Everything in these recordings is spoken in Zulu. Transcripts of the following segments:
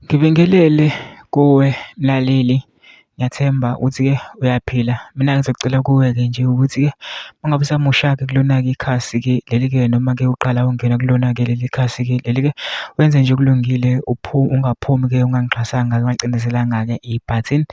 Ngibingelele kuwe mlaleli, ngiyathemba ukuthi-ke uyaphila. Mina ngizocela kuwe-ke nje ukuthi-ke uma ngabe usamusha-ke kulona-ke ikhasi-ke leli-ke noma-ke uqala ukungena kulona-ke leli khasi-ke leli-ke, wenze nje okulungile ungaphumi-ke ungangixhasanga, ungacindezelanga-ke ibhathini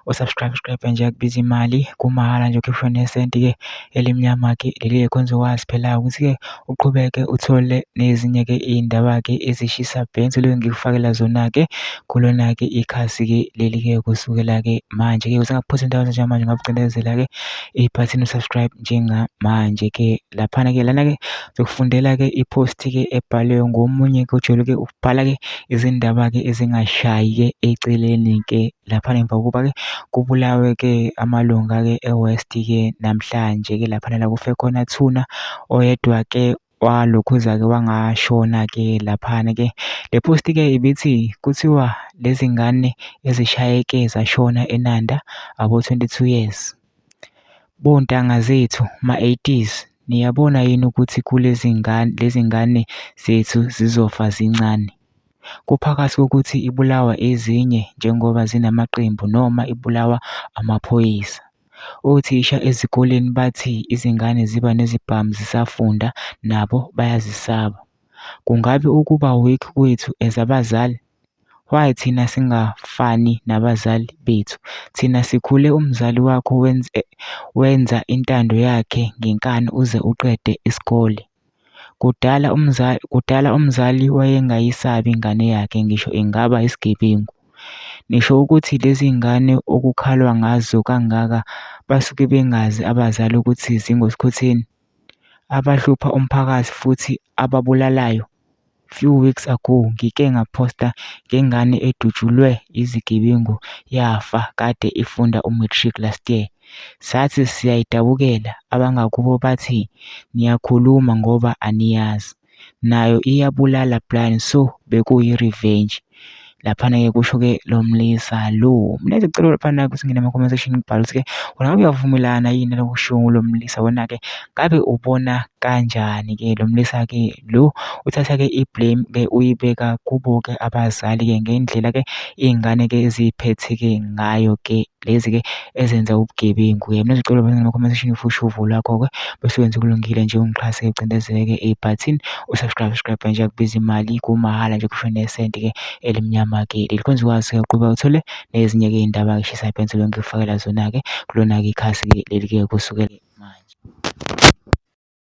u-subscribe subscribe nje akubizi imali kumahhala nje ukhishwe nesenti-ke elimnyama-ke leli-ke khona uzokwazi phela ukuthi-ke uqhubeke uthole nezinye-ke iy'ndaba-ke ezishisa bhe engisuke ngikufakela zona-ke kulona-ke ikhasi-ke leli-ke kusukela-ke manje-ke usengakuphosa indawo njengamanje ngakucindezela-ke ibhathini u-subscribe njengamanje-ke laphana-ke lana-ke zokufundela-ke i-post-ke ebhalwe ngomunye-ke ojwayele-ke ukubhala-ke izindaba-ke ezingashayi-ke eceleni-ke laphana emva kokuba-ke kubulawe-ke amalunga-ke e-West-ke namhlanje-ke laphana la kufe khona thuna oyedwa-ke walokhuza-ke wangashona-ke laphana-ke. Le post-ke ibithi kuthiwa lezi ngane ezishayeke zashona eNanda abo-22 years. Bontanga zethu ma-80s niyabona yini ukuthi kulezi ngane lezi ngane zethu zizofa zincane? Kuphakathi kokuthi ibulawa ezinye njengoba zinamaqembu noma ibulawa amaphoyisa. Othisha ezikoleni bathi izingane ziba nezibhamu zisafunda nabo bayazisaba. Kungabe ukuba weak kwethu as abazali? Why thina singafani nabazali bethu? Thina sikhule umzali wakho wenza intando yakhe ngenkani uze uqede isikole. Kudala umzali wayengayisabi ingane yakhe ngisho ingaba isigebengu. Nisho ukuthi lezi ngane okukhalwa ngazo kangaka basuke bengazi abazali ukuthi zingosikhotheni? Abahlupha umphakathi futhi ababulalayo? Few weeks ago ngike ngaphosta ngengane edutshulwe izigebengu yafa kade ifunda u-matric last year. Sathi siyayidabukela abangakubo bathi niyakhuluma ngoba aniyazi. Nayo iyabulala blind so bekuyi-revenge. Laphana-ke kusho-ke lo mlisa lo. Mina ngicela laphana ukuthi ngene ama-comment section ngibhale ukuthi-ke wena ngabe uyavumelana yini nalokhu okushiwo ngulo mlisa wena-ke ngabe ubona kanjani-ke lo mlisa-ke lo uthatha-ke i-blame-ke uyibeka kubo-ke abazali-ke ngendlela-ke iy'ngane-ke eziy'phethe-ke ngayo-ke lezi-ke ezenza ubugebengu-ke. Mina ngicela ubhale ama-comment section ufushe uvo lwakho-ke bese wenza okulungile nje ungixhase ucindezele-ke ibhathini u-subscribe subscribe nje akubizi imali kumahhala nje kusho nesenti-ke elimnyama-ke leli khona uzokwazi-ke uqhubeka uthole nezinye-ke iy'ndaba-ke shisa ibhense ngikufakela zona-ke kulona-ke ikhasi-ke leli-ke kusukela manje.